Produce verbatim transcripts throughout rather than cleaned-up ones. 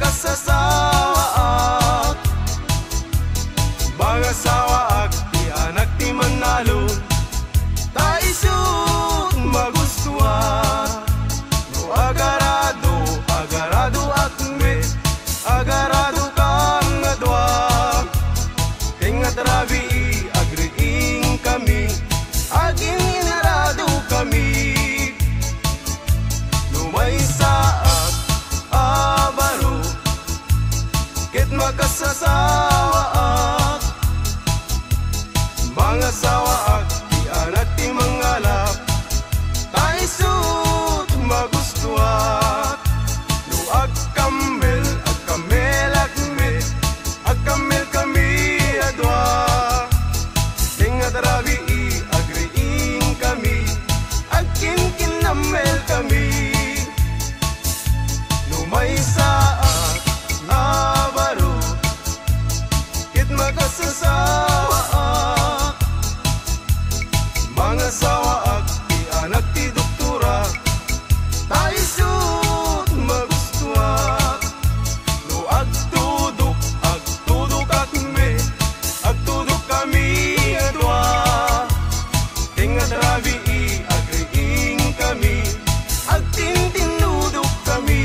Kasasawaak, mangasawaak ti anak ti mannalon, ta isut' magustuak. No agarado, agaradoak met, agaradoka nga dua. Tengnga rabii, agriingkami, agin-inaradokami. No maysaak a baro, ket makasasawaak, mangasawaak ti anak ti mangalap, ta isut' magustuak. No agkammel, agkammelak met, agkammelkami a dua. Tengnga rabii, agriingkami, agkinkinnammelkami. No maysaak a baro, ket makasasawaak, mangasawaak ti anak ti doktora, ta isut' magustuak. No agtudok, agtudokak met, agtudokkami a dua. Tengnga rabii, agriingkami, agtintinnudokami.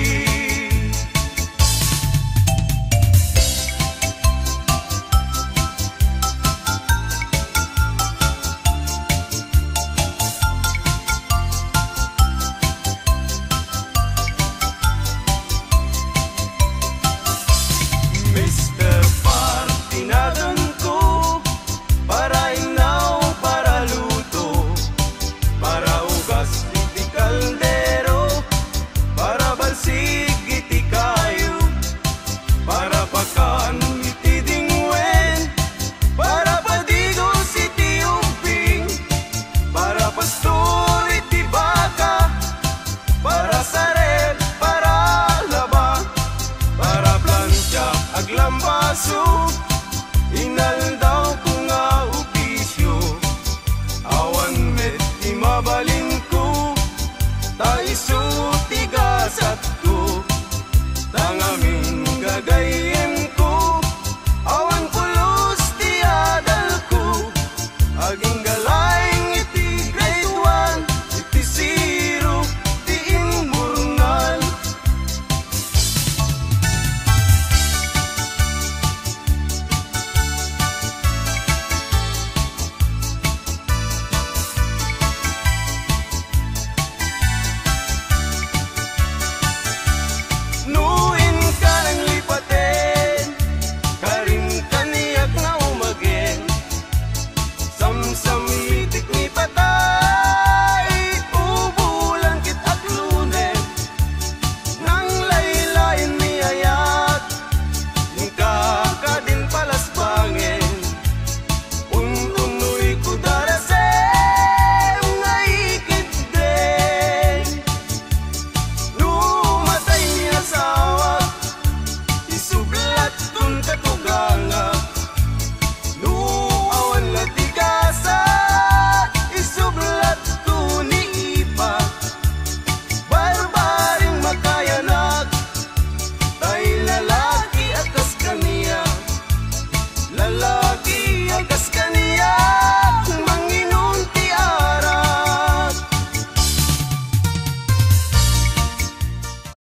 Mister Par, tinaganko, para innaw, para luto, para ugas iti kaldero, para balsig iti kayo, para pakan iti dingwen, para padigos iti ubbing, para pastor iti baka, para sarep, para laba, para plancha, aglambaso, inaldawko nga opisio. Awan met ti mabalinko, ta isu ti gasatko, ta ngamin gagayam.